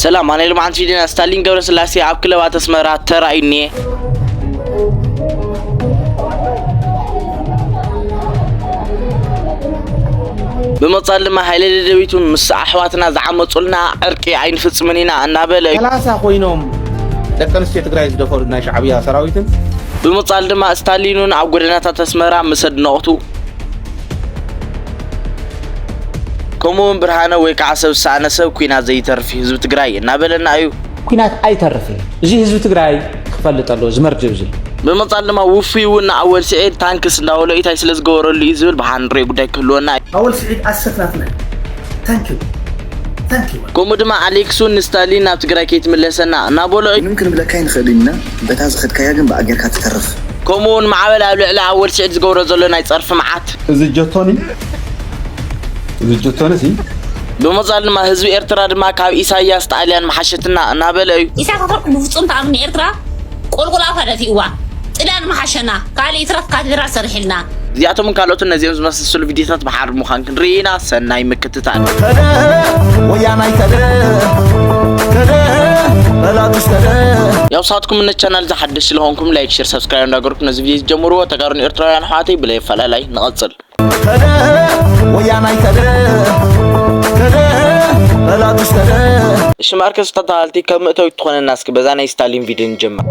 ሰላም፣ ኣነ ልምዓንቲ ፊደና ስታሊን ገብረስላሴ ኣብ ክለባት ኣስመራ ተራእዩኒ። ብምቕጻል ድማ ሃይለ ደደቢቱ ምስ ኣሕዋትና ዝዓመጹልና ዕርቂ ኣይንፍጽምን ኢና እናበለ እዩ። ሰላሳ ኮይኖም ደቂ ኣንስትዮ ትግራይ ዝደፈሩ ናይ ሻዕብያ ሰራዊትን ብምቕጻል ድማ ስታሊኑን ኣብ ጎደናታት ኣስመራ ምስ ኣድነቕቱ፣ ከምኡውን ብርሃነ ወይ ከዓ ሰብ ዝሰኣነ ሰብ ኩናት ዘይተርፍ እዩ ህዝቢ ትግራይ እናበለና እዩ። ኩናት ኣይተርፍ እዩ። እዚ ህዝቢ ትግራይ ክፈልጥ ኣለዎ። እዚ መርድእ እዚ ብምቕጻል ድማ ውፉይ እውን ንኣወል ስዒድ ታንክስ እንዳበሎ ኢታይ ስለ ዝገበረሉ እዩ ዝብል ብሓ ንሪኦ ጉዳይ ክህልወና እዩ። ኣወል ስዒድ ኣሰት ናትና እዩ። ታንኪዩ ታንኪዩ። ከምኡ ድማ ኣሌክስ እውን ንስታሊን ናብ ትግራይ ከይትምለሰና እናበሎ እዩ። ምንም ክንብለካ ኣይንኽእልን ኢና። በታ ዝኸድካያ ግን ብኣ ጌርካ ትተርፍ። ከምኡ እውን ማዕበል ኣብ ልዕሊ ኣወል ስዒድ ዝገብሮ ዘሎ ናይ ጸርፊ መዓት። እዚ ጀቶኒ እዚ ጀቶኒ ሲ ብምቕጻል ድማ ህዝቢ ኤርትራ ድማ ካብ ኢሳያስ ጣልያን መሓሸትና እናበለ እዩ። ኢሳያስ ኣፈወርቂ ብፍጹም ተኣምን ንኤርትራ ቆልቁላታ ደፊእዋ። ጥልያን መሓሸና። ካልእ ይትረፍ ካቴድራል ሰሪሕልና። እዚኣቶምን ካልኦትን ነዚኦም ዝመሳሰሉ ቪድዮታት ብሓር ምዃን ክንርኢ ኢና። ሰናይ ምክትታል። ከደ ወያናይ ከደ ከደ በላቱስ ከደ ያው ሳትኩም እነ ቻናል ዝሓደሽ ስለሆንኩም ላይክ፣ ሼር፣ ሰብስክራይብ እንዳገርኩም ነዚ ቪድዮ ዝጀምርዎ ተጋሩን ኤርትራውያን ኣሕዋተይ ብለይ ኣፈላላይ ንቐጽል። ከደ ወያናይ ከደ ከደ በላቱስ ከደ እሺ ማርከስ ተታሃልቲ ከም እተው ትኾነና እስኪ በዛ ናይ ስታሊን ቪድዮ ንጀምር።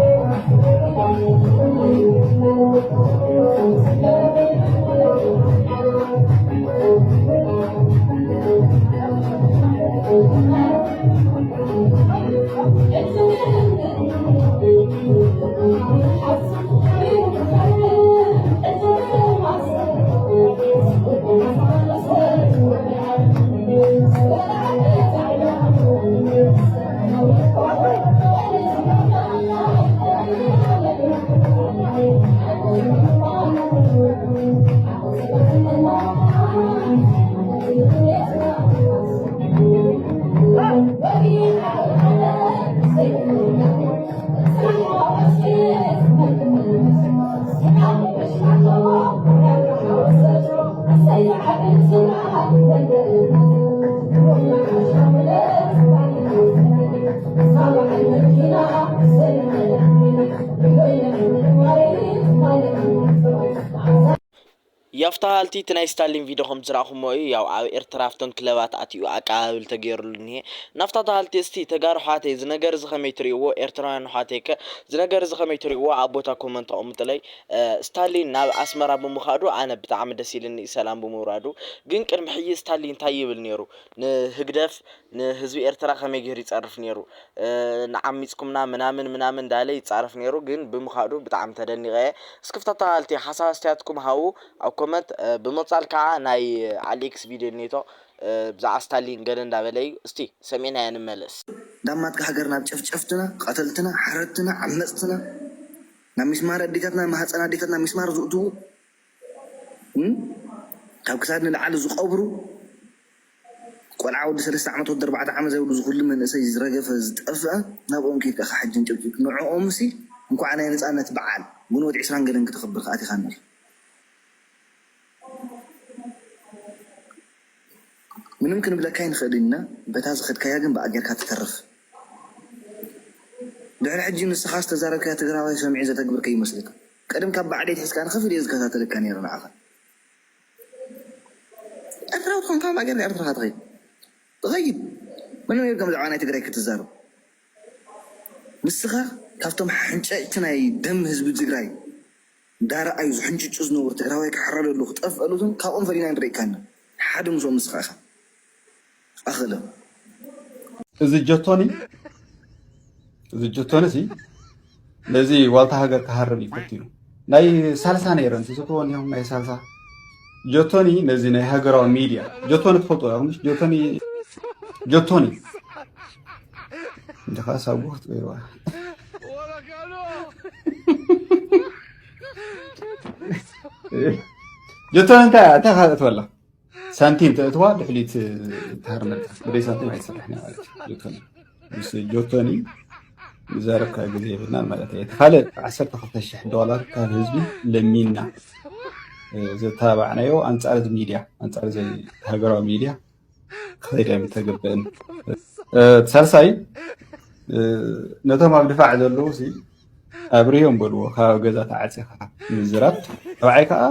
ያፍታ ሃልቲ እቲ ናይ ስታሊን ቪድዮ ከም ዝረእኹሞ እዩ። ያው ኣብ ኤርትራ ኣብተን ክለባት ኣትዩ ኣቀባብል ተገይሩሉ እኒሄ። ናፍታ ተሃልቲ እስቲ ተጋሩ ሓተይ እዚ ነገር እዚ ከመይ ትርእይዎ? ኤርትራውያን ሓተይ ከ እዚ ነገር እዚ ከመይ ትርእይዎ? ኣብ ቦታ ኮመንት ኣቐምጥለይ። ስታሊን ናብ ኣስመራ ብምኻዱ ኣነ ብጣዕሚ ደስ ኢልኒ ሰላም ብምውራዱ። ግን ቅድሚ ሕጂ ስታሊን እንታይ ይብል ነይሩ? ንህግደፍ ንህዝቢ ኤርትራ ከመይ ገይሩ ይጸርፍ ነይሩ? ንዓሚጽኩምና ምናምን ምናምን እንዳለ ይጻረፍ ነይሩ። ግን ብምኻዱ ብጣዕሚ ተደኒቐ እየ። እስክፍታ ተሃልቲ ሓሳብ ኣስተያትኩም ሃቡ ኣብ ኮመንት። ብምቕጻል ከዓ ናይ ኣሌክስ ቪድዮ እኒቶ ብዛዕባ ስታሊን ገለ እንዳበለ እዩ። እስቲ ሰሚዕናዮ ንመለስ። ዳማትካ ሃገር ናብ ጨፍጨፍትና፣ ቀተልትና፣ ሓረድትና፣ ዓመፅትና፣ ናብ ሚስማር ኣዴታትና፣ ማህፀን ኣዴታትና ሚስማር ዝእትዉ፣ ካብ ክሳድ ንላዕሊ ዝቐብሩ፣ ቆልዓ ወዲ ሰለስተ ዓመት ወዲ ኣርባዕተ ዓመት ዘይብሉ ዝኹሉ መንእሰይ ዝረገፈ ዝጠፍአ ናብኦም ከይድካ ኢኻ ሕጂ እንጭብጭብ ንዕኦም ሲ እንኳዕ ናይ ነፃነት በዓል ግንቦት ዕስራን ገለን ክተኽብር ክኣቲኻና ምንም ክንብለካ ኣይንኽእልን ኢና በታ ዝኸድካያ ግን ብኣ ጌርካ ትተርፍ ድሕሪ ሕጂ ንስኻ ዝተዛረብካያ ትግራዋይ ሰሚዑ ዘተግብር ከይመስለካ ቀደም ካብ ባዕለይ ትሒዝካ ንኸፊል እየ ዝከታተለካ ነይረ ንዓኻ ኤርትራዊ ትኾንካ እምባ ጌርካ ኤርትራኻ ትኸይድ ትኸይድ ምንም የብልካ ብዛዕባ ናይ ትግራይ ክትዛረብ ንስኻ ካብቶም ሓንጨጭቲ ናይ ደም ህዝቢ ትግራይ እንዳረኣዩ ዝሕንጭጩ ዝነበሩ ትግራዋይ ክሕረደሉ ክጠፍአሉ እዞም ካብኦም ፈሊና ንርኢካና ሓደ ምስኦም ንስኻ ኢኻ ኣኽእለ እዚ ጀቶኒ እዚ ጀቶኒ ሲ ነዚ ዋልታ ሃገር ክሃርም እዩ ፈቲኑ ናይ ሳልሳ ነይረን ትዝክርዎ እንዲኹም ናይ ሳልሳ ጆቶኒ ነዚ ናይ ሃገራዊ ሚድያ ጆቶኒ ትፈልጦ ኢኹም ጆቶኒ ጆቶኒ እንዲኻ ሳቡ ክትበይዋ ጆቶኒ እንታይ እንታይ ካልእ ትበላ ሳንቲም ተእትዋ ድሕሪት ትሃርመልካ ብደይ ሳንቲም ኣይትሰርሕን ማለት እዩ ጆቶኒ ምስ ጆቶኒ ዝዛረብካ ግዜ የብልናን ማለት እዩ እቲ ካልእ ዓሰርተ ክልተ ሽሕ ዶላር ካብ ህዝቢ ለሚንና ዘተባባዕናዮ ኣንፃር እዚ ሚድያ ኣንፃር እዚ ሃገራዊ ሚድያ ክኸይድ ኣይምተገብእን ሳልሳይ፣ ነቶም ኣብ ድፋዕ ዘለዉ ኣብርዮም በልዎ፣ ካብ ገዛ ተዓፂኻ ምዝራብ። ራብዓይ ከዓ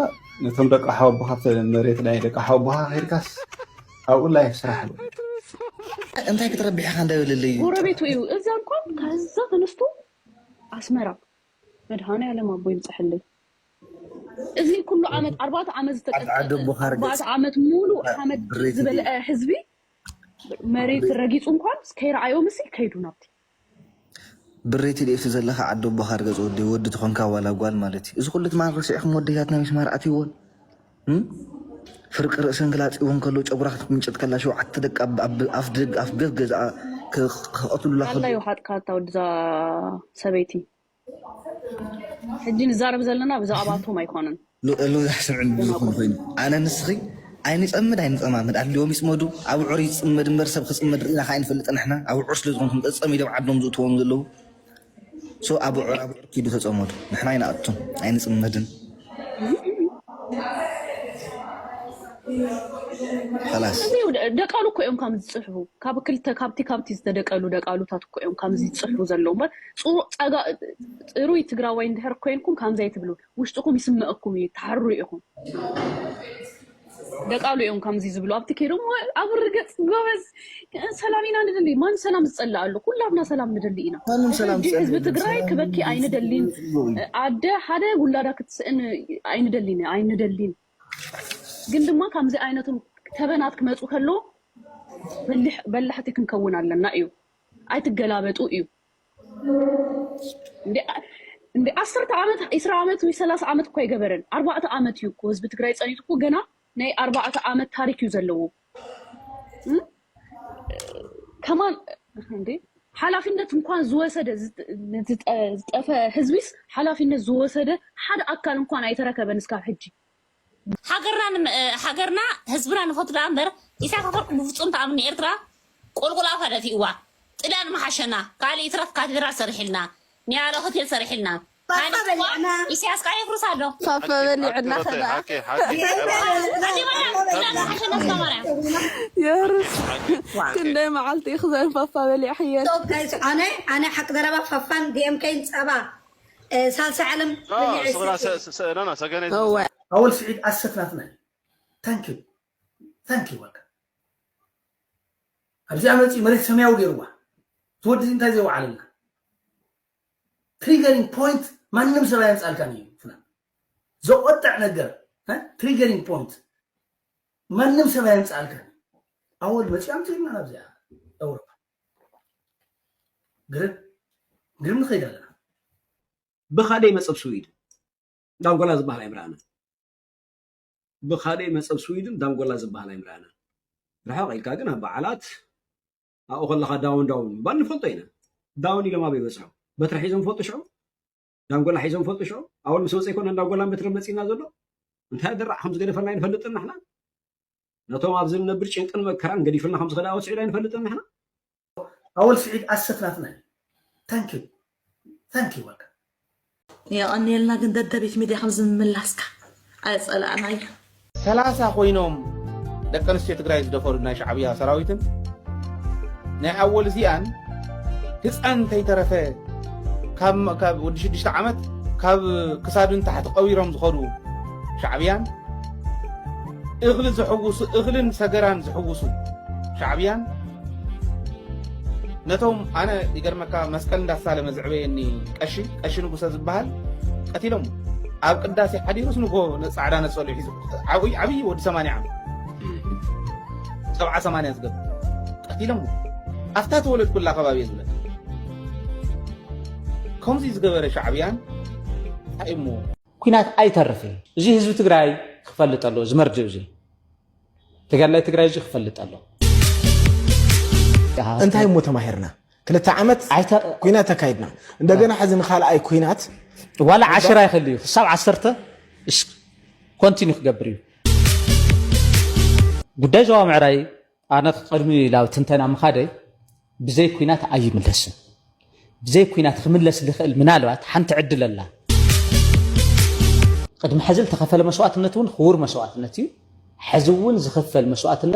ነቶም ደቂ ሓወቦ ካብተ መሬት ናይ ደቂ ሓወቦኻ ከይድካስ ኣብኡ ላይፍ ስራሕ ኣሎ። እንታይ ክትረብሕ ኢኻ እንዳበለለይ? ጎረቤቱ እዩ። እዛ እንኳን ከዛ ተነስቶ ኣስመራ መድሃኔ ዓለም ኣቦ ይብፅሐለይ። እዚ ኩሉ ዓመት ኣርባዕተ ዓመት ዝተቀጥቀጠ ኣርባዕተ ዓመት ሙሉ ሓመድ ዝበልዐ ህዝቢ መሬት ረጊጹ እንኳን ከይረኣዮ ምስ ከይዱ ናብቲ ብሬቲ ዴፍቲ ዘለኻ ዓዲ ኣቦኻ ርገጽ ወዲ ወዲ ትኾንካ ዋላ ጓል ማለት እዩ። እዚ ኩሉ ትማን ረሲዕኹም ወደያትና ሚስማር ኣትይዎን ፍርቂ ርእሰን ክላጽ እውን ከሎ ጨጉራ ክትምንጨት ከላ ሸውዓተ ደቂ ኣፍ ደግ ኣፍ ገፍ ገዛ ከቐትሉላ ከሎ ኣላዩ ሓጥካ እታ ወድዛ ሰበይቲ ሕጂ ንዛረብ ዘለና ብዛዕባቶም ኣይኮነን። ሎዛ ስምዕኒ ብዝኾነ ኮይኑ ኣነ ንስኺ ኣይንጸምድ ኣይንጸማመድ ኣድልዎም ይጽመዱ። ኣብ ዑር ይጽመድ እምበር ሰብ ክጽመድ ርኢና ከኣ ኣይንፈልጥ ንሕና ኣብ ዑር ስለ ዝኾንኩም ጠጸም ኢሎም ዓዶም ዝእትዎም ዘለዉ ሶ ኣብ ዑር ኣብ ዑር ኪዱ ተጸመዱ ንሕና ኣይንኣቱን ኣይንጽመድን። ደቃሉ እኮ እዮም ከም ዝፅሕፉ ካብ ክልተ ካብቲ ካብቲ ዝተደቀሉ ደቃሉታት እኮ እዮም ከም ዝፅሕፉ ዘለዉ እምበር ፅሩይ ትግራዋይ እንድሕር ኮይንኩም ከምዚ ኣይትብሉ። ውሽጥኩም ይስመአኩም እዩ ትሓሩ ኢኹም። ደቃሉ እዮም ከምዚ ዝብሉ ኣብቲ ከይዶም ኣብ ርገፅ ጎበዝ ሰላም ኢና ንደሊ። ማን ሰላም ዝፀልእ ኣሎ? ኩላትና ሰላም ንደሊ ኢና። ማንም ሰላም ሕጂ ዝፀልእ ህዝቢ የለን። ትግራይ ሰላም ክበኪ ዝፀልእ ኣይንደሊን። የለን። ኣደ ሓደ ውላዳ ክትስእን ኣይንደሊን ኣይንደሊን። ግን ድማ ከምዚ ዓይነቶም ተበናት ክመፁ ከለዉ በልሕ- በላሕቲ ክንከውን ኣለና እዩ። ኣይትገላበጡ እዩ። እንደ- እንደ ዓሰርተ ዓመት ዒስራ ዓመት ወይ ሰላሳ ዓመት እኮ ኣይገበረን። ኣርባዕተ ዓመት እዩ እኮ ህዝቢ ትግራይ ፀኒቱ እኮ ገና ናይ ኣርባዕተ ዓመት ታሪክ እዩ ዘለዎ። እም? ከማን እንዴ ሓላፊነት እንኳን ዝወሰደ ዝጠ- ዝጠ- ዝጠፈ ህዝቢስ ሓላፊነት ዝወሰደ ሓደ ኣካል እንኳን ኣይተረከበን እስካብ ሕጂ። ሃገርና ን- ሃገርና ህዝብና ንፈቱ ደኣ እምበር ኢሳያስ ኣፈወርቂ ብፍጹም ተኣምን ንኤርትራ ቁልቁል ኣፋ ደፊእዋ። ጥልያን መሓሸና ካልእ ይትረፍ ካቴድራል ሰሪሕልና ንያላ ሆቴል ሰሪሕልና። ፋፋ በሊዕና። ኢሳያስ ከዓ የፍርስ ኣሎ። ፋፋ በሊዕና ከዳ የርስ ክንደይ መዓልቲ ኢኽ ዘን ፋፋ በሊዕኽየን። ኣነ ኣነ ሓቂ ዘረባ ፋፋን ዲኤምኬን ጸባ ሳልሳይ ዓለም ኣወል ስዒድ ኣሰት ናትና እዩ። ታንኪ ታንኪ ወልካ ኣብዚኣ መፂኡ መሬት ሰማያዊ ገይርዋ። ትወዲ እንታይ ዘይወዓለልና ትሪገሪንግ ፖይንት ማንም ሰብ ኣየምፃልካን እዩ። ፍና ዘቆጥዕ ነገር ትሪገሪንግ ፖይንት ማንም ሰብ ኣየምፃልካን። ኣወል መፂኡ ኣምፅልና ናብዚኣ ኤውሮፓ ግርም ግርም ንኸይድ ኣለና። ብኻደይ መፀብ ስዊድን ዳንጎላ ዝበሃል ኣይምረኣናን። ብኻደይ መፀብ ስዊድን ዳንጎላ ዝበሃል ኣይምረኣናን። ርሕቕ ኢልካ ግን ኣብ በዓላት ኣብኡ ከለኻ ዳውን ዳውን ምባል ንፈልጦ ኢና። ዳውን ኢሎም ኣበይ በፅሑ? በትሪ ሒዞም ፈልጡ ሽዑ? ዳንጎላ ሒዞም ፈልጡ ሽዑ? ኣወል ምስ መፀ ኣይኮነን ዳንጎላን በትርን መፂና ዘሎ? እንታይ ኣደራዕ ከም ዝገደፈልና ኣይንፈልጥን ንሕና? ነቶም ኣብዚ ንነብር ጭንቅን መከራን ገዲፍልና ከም ዝኸደ ኣወፅዑ ኣይንፈልጥን ንሕና? ኣወል ስዒድ ኣሰት ናትና እዩ። ታንኪ ታንኪ ወልካ የቐንየልና ግን ደደቢት ሚድያ ከምዚ ምምላስካ ኣይፀላእናዮ። ሰላሳ ኮይኖም ደቂ ኣንስትዮ ትግራይ ዝደፈሩ ናይ ሻዕብያ ሰራዊትን ናይ ኣወል እዚኣን ህፃን እንተይተረፈ ካብ ወዲ ሽዱሽተ ዓመት ካብ ክሳዱ ንታሕቲ ቀቢሮም ዝኸዱ ሻዕብያን እኽሊ ዝሕውሱ እኽልን ሰገራን ዝሕውሱ ሻዕብያን ነቶም ኣነ ይገርመካ መስቀል እንዳሳለመ ዝዕበየኒ ቀሺ ቀሺ ንጉሰ ዝበሃል ቀቲሎም ኣብ ቅዳሴ ሓዲሩስ ንጎ ፃዕዳ ነፀሉ ሒዙ ዓብይ ወዲ ሰማንያ ዓመት ሰብዓ ሰማንያ ዝገብር ቀቲሎም ኣብታ ተወለድኩላ ከባቢ ዝብለ ከምዚ ዝገበረ ሻዕብያን እንታይ እሞ ኩናት ኣይተርፍ እዩ። እዚ ህዝቢ ትግራይ ክፈልጥ ኣለዎ። እዚ መርድእ እዚ ተጋዳላይ ትግራይ እዚ ክፈልጥ ኣለዎ። እንታይ እሞ ተማሂርና? ክልተ ዓመት ኩናት ተካይድና። እንደገና ሕዚ ንካልኣይ ኩናት ዋላ ዓሽራ ይኽእል እዩ። ክሳብ ዓሰርተ እስ- ኮንቲኒ ክገብር እዩ። ጉዳይ ዞባ ምዕራይ ኣነ ቅድሚ ናብ ትንተና ምኻደይ ብዘይ ኩናት ኣይምለስን። ብዘይ ኩናት ክምለስ ዝኽእል ምናልባት ሓንቲ ዕድል ኣላ። ቅድሚ ሕዚ ዝተኸፈለ መስዋእትነት እውን ክቡር መስዋእትነት እዩ። ሕዚ እውን ዝኽፈል መስዋእትነት